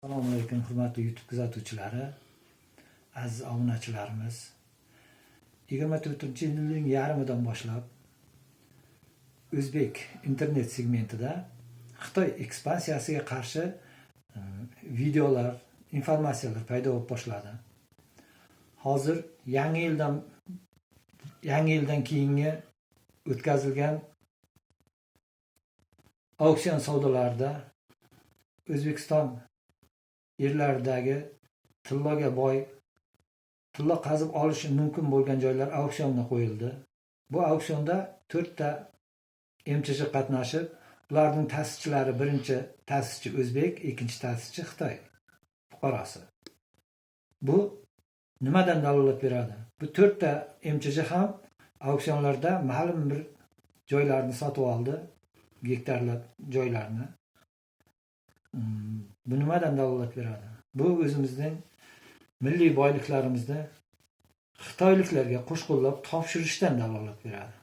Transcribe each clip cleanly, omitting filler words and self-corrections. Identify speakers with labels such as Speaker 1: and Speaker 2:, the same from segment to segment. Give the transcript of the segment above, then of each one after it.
Speaker 1: Assalomu alaykum, hurmatli YouTube kuzatuvchilari, aziz obunachilarimiz. 24-yilning yarmidan boshlab o'zbek internet segmentida Xitoy ekspansiyasiga qarshi videolar, informatsiyalar paydo bo'lib boshladi. Hozir yangi yildan keyingi o'tkazilgan auksion savdolarida O'zbekiston yerlaridagi tilloga boy, tillo qazib olishi mumkin bo'lgan joylar auksionga qo'yildi. Bu auksionda to'rtta МЧЖ qatnashib, ularning ta'sischilari, birinchi ta'sischi o'zbek, ikkinchi ta'sischi Xitoy fuqarosi. Bu nimadan dalolat beradi? Bu to'rtta МЧЖ ham auksionlarda ma'lum bir joylarni sotib oldi, gektarlab joylarni. Bu nimadan dalolat beradi? Bu o'zimizning milliy boyliklarimizni xitoyliklarga qo'shqo'llab topshirishdan dalolat beradi.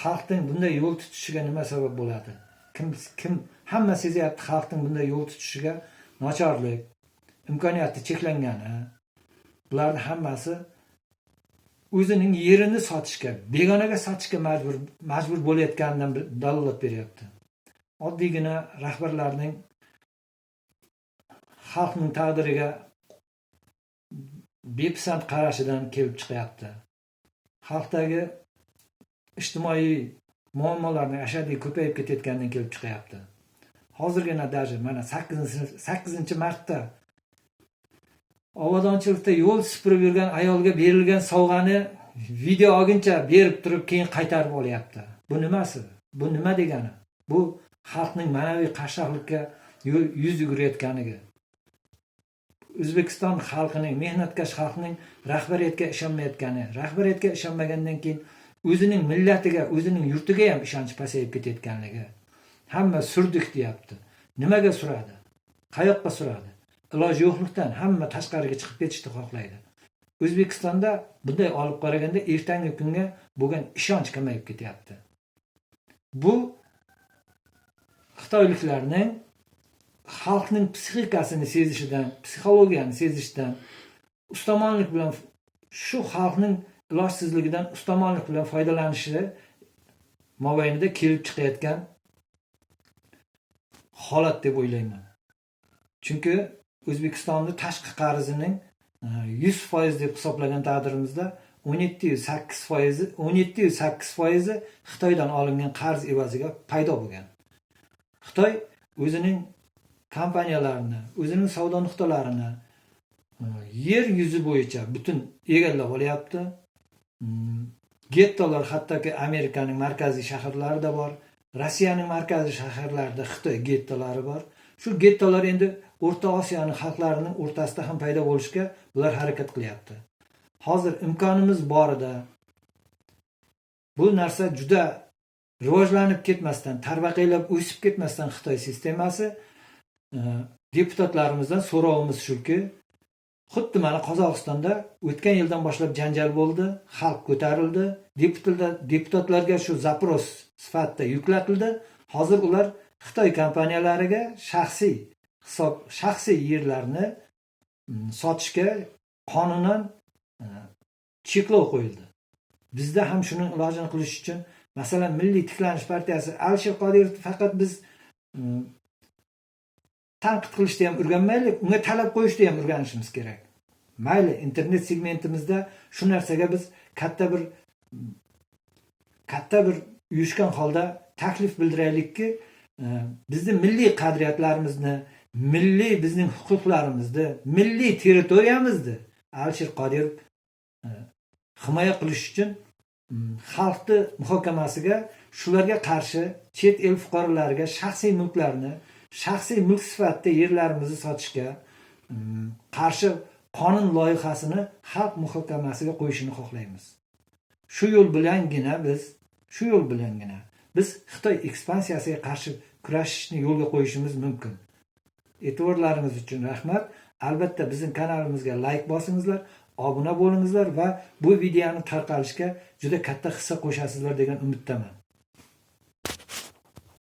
Speaker 1: Xalqning bunday yo'l tutishiga nima sabab bo'ladi? Kim hamma sezyapti, xalqning bunday yo'l tutishiga nochorlik, imkoniyati cheklangani. Bularni hammasi o'zining yerini sotishga, begonaga sotishga majbur bo'layotganidan dalolat beryapti. Oddiygina rahbarlarning xalqning taqdiriga bepisand qarashidan kelib chiqyapti. Xalqdagi ijtimoiy muammolarning ashaddiy ko'payib ketayotganidan kelib chiqyapti. Hozirgina даже mana 8-martda obodonchilikda yo'l supurib yurgan ayolga berilgan sovg'ani video olguncha berib turib, keyin qaytarib olyapti. Bu nimasi? Bu nima degani? Bu xalqning ma'naviy qashshoqlikka yuz yugurayotganiga, O'zbekiston xalqining, mehnatkash xalqning rahbariyatga ishonmayotgani, rahbariyatga ishonmagandan keyin o'zining millatiga, o'zining yurtiga ham ishonch pasayib ketayotganligi. Hamma "Surdik" deyapti. Nimaga suradi? Qayoqqa suradi? Iloji yo'qlikdan hamma tashqariga chiqib ketishni xohlaydi. O'zbekistonda bunday olib qaraganda ertangi kunga bo'lgan ishonch kamayib ketyapti. Bu xitoyliklarning xalqning psixikasini sezishidan, psixologiyani sezishidan, ustamonlik bilan, shu xalqning ilojsizligidan ustamonlik bilan foydalanishi mobaynida kelib chiqayotgan holat deb o'ylayman. Chunki O'zbekistonni tashqi qarzining 100% deb hisoblagan taqdirimizda 17,8 foizi, 17,8 foizi Xitoydan olingan qarz evaziga paydo bo'lgan. Xitoy o'zining kompaniyalarini, o'zining savdo nuqtalarini yer yuzi bo'yicha butun egallab olyapti. Gettolar hattoki Amerikaning markaziy shaharlarida bor, Rossiyaning markaziy shaharlarida Xitoy gettolari bor. Shu gettolar endi O'rta Osiyoni xalqlarining o'rtasida ham paydo bo'lishga bular harakat qilyapti. Hozir imkonimiz borida, bu narsa juda rivojlanib ketmasdan, tarbaqaylab o'sib ketmasdan Xitoy sistemasi, deputatlarimizdan so'rovimiz shuki, xuddi mana Qozog'istonda o'tgan yildan boshlab janjal bo'ldi, xalq ko'tarildi, deputatlarga shu запрос sifatida yuklatildi. Hozir ular Xitoy kompaniyalariga shaxsiy hisob, shaxsiy yerlarni sotishga qonunan cheklov qo'yildi. Bizda ham shuning ilojini qilish uchun, masalan, Milliy tiklanish partiyasi, Alisher Qodirov, faqat biz tanqid qilishni ham o'rganmaylik, unga talab qo'yishni ham o'rganishimiz kerak. Mayli, internet segmentimizda shu narsaga biz katta bir uyushgan holda taklif bildiraylikki, bizni milliy qadriyatlarimizni, milliy bizning huquqlarimizni, milliy territoriyamizni Alisher Qodirov himoya qilish uchun xalqni muhokamasiga shularga qarshi, chet el fuqarolariga shaxsiy mulklarni, shaxsiy mulk sifatida yerlarimizni sotishga qarshi qonun loyihasini xalq muhokamasiga qo'yishini xohlaymiz. Shu yo'l bilangina biz Xitoy ekspansiyasiga qarshi kurashishni yo'lga qo'yishimiz mumkin. E'tiborlaringiz uchun rahmat. Albatta, bizning kanalimizga layk bosingizlar, obuna bo'lingizlar va bu videoni tarqalishga juda katta hissa qo'shasizlar degan umiddaman.